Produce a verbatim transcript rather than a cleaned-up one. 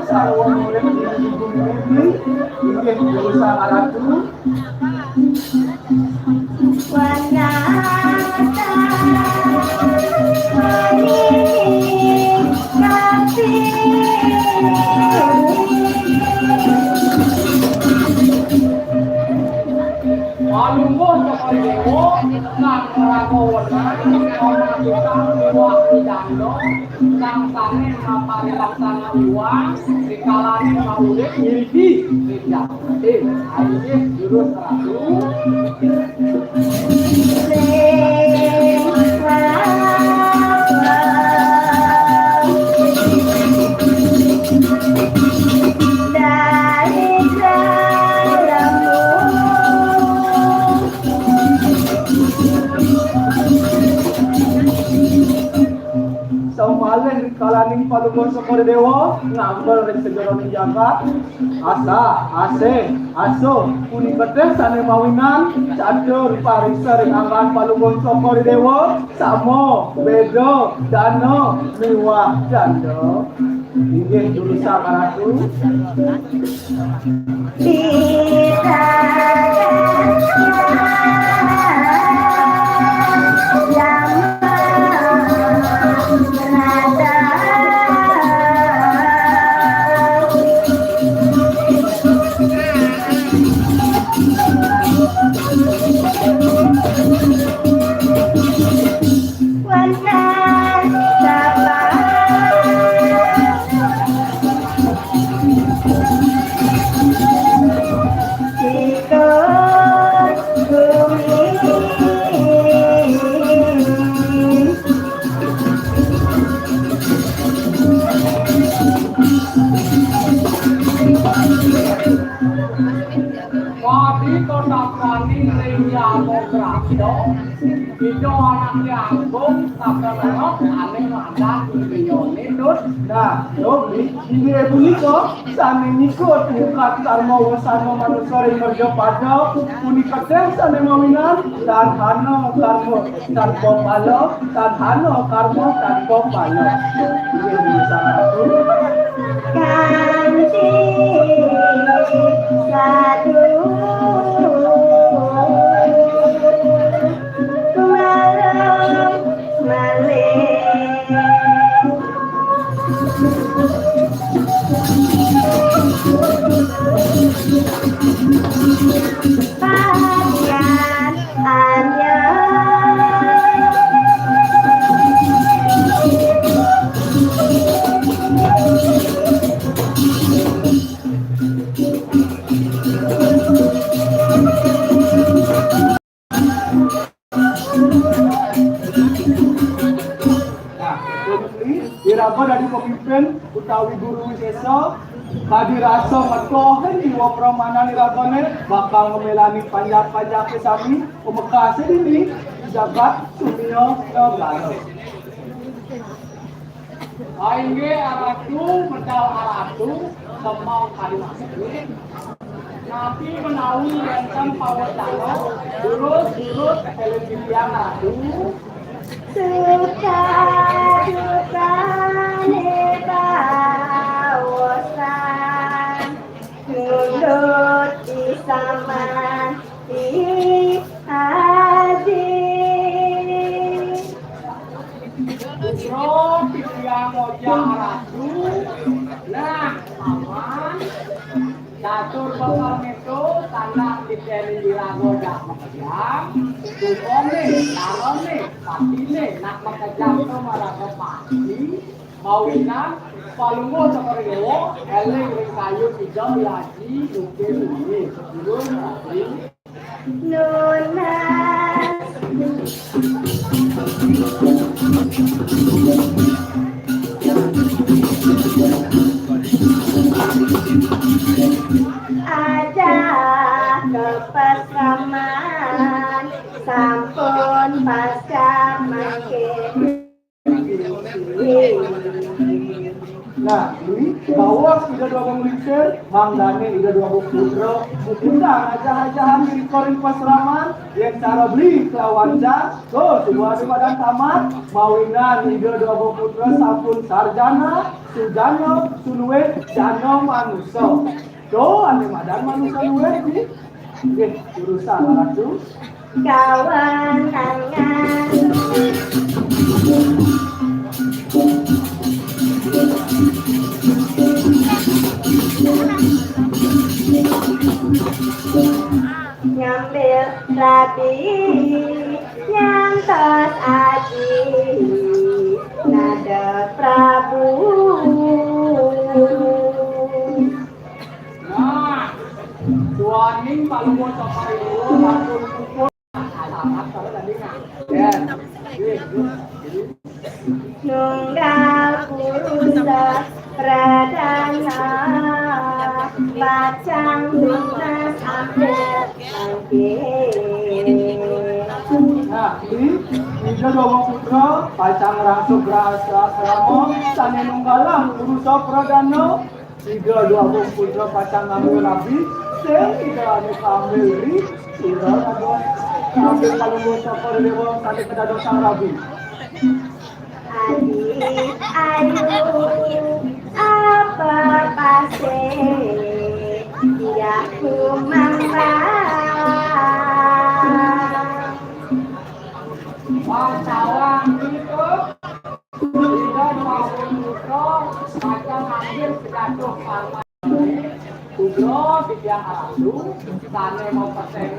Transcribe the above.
Sarwa murid di Gunung Mimpi, inggih Guru Sang Ratu. Palungguh Cokor Dewa, nang raga wenang, ana tukang miwah danda, nang sané maparilaksana iwang, rikalaning maurip ngriki ring jagaté. Inggih, jurus ratu. Samalih rikalaning Palungguh Cokor Dewa ngambil ring sajeroning jagat, asa, asih, asuh, punika téh sané mawinan catur pariksa ring anggan Palungguh Cokor Dewa, sama, béda, dana, miwah danda. Inggih, durusang ratu. Padi kotapaning ring Yama Prapta, Ida Anaké Agung, sakalengep ané madan dunyané, Dut. Nah, Dut, inggih punika, sané nika tumungkat karma wasana manusa ring mercapada, punika téh sané mawinan, tan hana karma tanpa pala, tan hana karma tanpa pala. Inggih, durusang ratu. Kanti sadu malam malih. Pakian anyar. Nah, iraga dadi pemimpin utawi guru wisésa, kadi rasa metohin jiwa pramanan iragané bakal ngemélani panjak-panjaké sami, pamekasé dini jagat Surya Negara. Inggih, aratu, medal aratu, semeng kadi mangkin. Napi menawi wénten pawecana, durus-durus, éling titiang, aratu. Suka dukané baosan, nundut isaman. Ih, adi. Putra titiang Ojang Ratu. Nah, paman. Catur bakal méto, tandang titiang iraga dak makejang. Sukané, larané, patiné, nak makejang to maraga pati. Mawinan, Palungguh Cokor Déwa, éling ring kayun ida, Aji, nukil nggih. Durus, Aji. Nunas. Ajah kepesraman, sampun pasca mangkin. Nah, Beli, baos Ida Déwa Agung Lingsir, mangdané Ida Déwa Agung Putra, muputang ajah-ajahan ring koring pasraman, yén cara Beli kelawan Cang, to, suba ané madan tamat, mawinan Ida Déwa Agung Putra sampun sarjana, sujana, sunuwih, jana manusa. To, ané madan manusa luwih, Beli. Nggih, durusang, Ratu. Kawanangan. Ngambil rabi nyantos aji nada Prabu. Nah, duaning Palungguh Cokor I Luwu sampun puput. Alamat kalau tadi, nah. Ya. Nunggal purusa pradana pacang nunas ambil mangkin. Nah, Ida Déwa Agung Putra pacang ngrangsuk grahasta asrama sané nunggalang purusa pradana. Ida Déwa Agung Putra pacang ngambil rabi, sing Ida ané kaambil ri, Ida dados kaambil Palungguh Cokor I Déwa sané kadadosang rabi. Adi ayu apa pasih diah kumambang. Bangsawan itu Ida Déwa Agung Putra pacang ngambil pidatoh parmané Putra titiang Ratu sané mapesengan